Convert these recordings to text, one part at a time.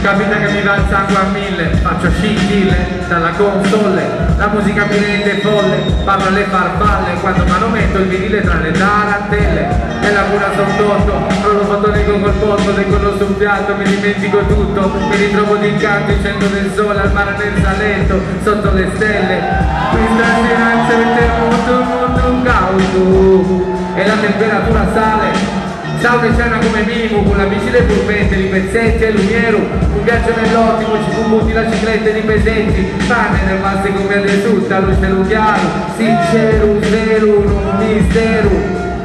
Capita che mi va il sangue a mille, faccio scintille dalla console, la musica mi rende folle, parlo alle farfalle quando manometto il vinile tra le tarantelle. E la cura sottotto, non lo fotonico col polso, tengo su un piatto, mi dimentico tutto, mi ritrovo d'incanto in centro del sole, al mare nel Salento, sotto le stelle. Questa sera c'è molto molto caldo e la temperatura sale. Salve cena come minimo, con la bici le furbette, i pezzetti e lumiero. Un viaggio nell'ottimo, ci fumbuti la cicletta di pesetti. Pane nel basse come adesso, luce lo chiaro. Sincero, vero, non mistero.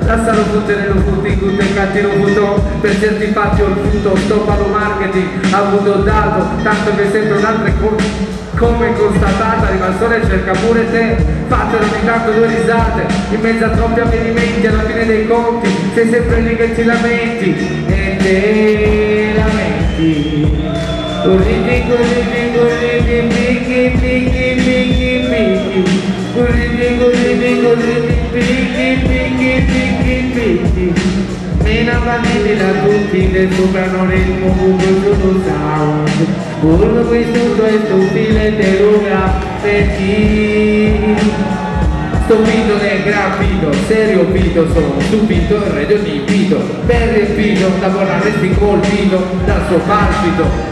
Lascialo fottere lo futti, gutte cattivo futò. Per certi fatti ho il futo, stop allo marketing, ha avuto dato, tanto che sempre un'altra come constatata, arriva il sole e cerca pure te. Fatelo ogni tanto due risate, in mezzo a troppi avvenimenti, alla fine dei conti, sei sempre lì che ti lamenti, e te lamenti. Corriti, corriti, corriti, picchi, picchi, picchi, picchi. Corriti, corriti, corriti, picchi, picchi, picchi, picchi. Mena vanilla tutti del soprano ritmo buco sound. Urlo questo questo file te per chi. Sto pito nel gran pito, serio pito, sono stupito, il re di ogni pito. Ben riempito, da buona resti colpito dal suo palpito.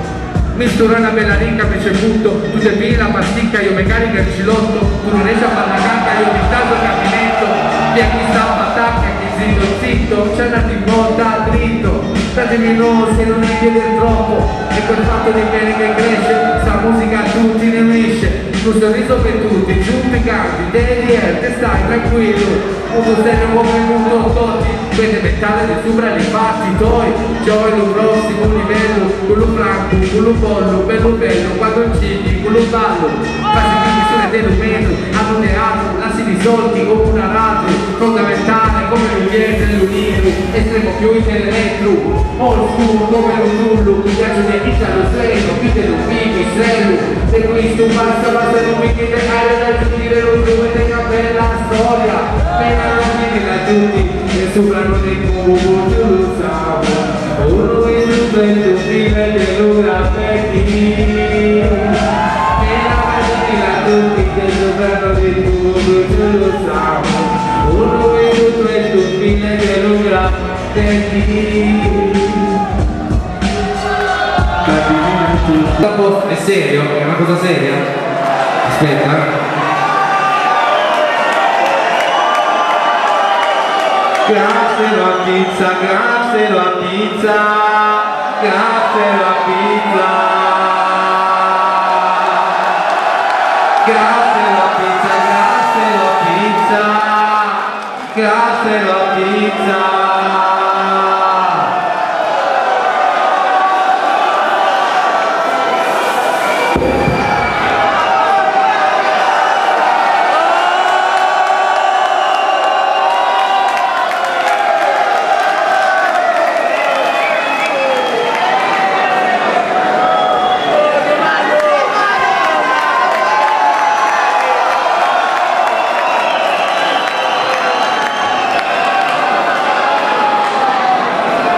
Mistura una bella ricca, mi c'è butto, tu te pigli la pasticca, io meccanica e cilotto, tu non riesci a far la cacca, io mi taso il gabinetto, via chi sta a chi zitto zitto, c'è andati in volta dritto, datemi no se non è chiedere troppo, e quel fatto di bene che cresce, sta musica a tutti ne unisce, un sorriso per tutti, giù piccanti, te te stai tranquillo, un serio come muto totti, queste mentale di sopra li fatti toi, gioia un prossimo livello, quello franco, quello bollo, bello bello, quando incidi, quello ballo, quasi missione del metro, hanno teatro, lassi risolti come un aratro, fondamentale come l'uniere dell'unito, estremo più in elettro, old school come un nullo, viaggio di Italia lo seno, pite lo pipi, selu, se questo basta basta non mi chiede aria da giungere lo dove tenga bella storia, pena non mi da tutti, e sopra non è come lo sa, uno è un bello fine dell'ora per chi, pena non tutti, che sopra non è come lo sa, uno è un bello fine dell'ora per chi. Dopo è serio? È una cosa seria? Aspetta. Grazie la pizza, grazie la pizza, grazie la pizza. Grazie la pizza, grazie la pizza, grazie la pizza.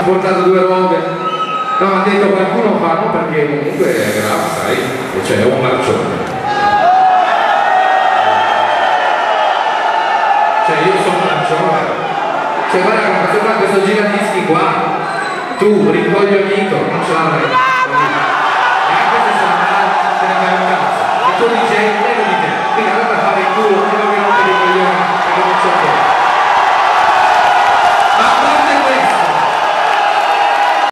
Portato due robe, no, ha detto qualcuno fa, no, perché comunque è grave, sai, cioè è un marcione, cioè io sono marcione, cioè guarda che sopra questo giradischi qua, tu rincoglionito, non ce l'avrai.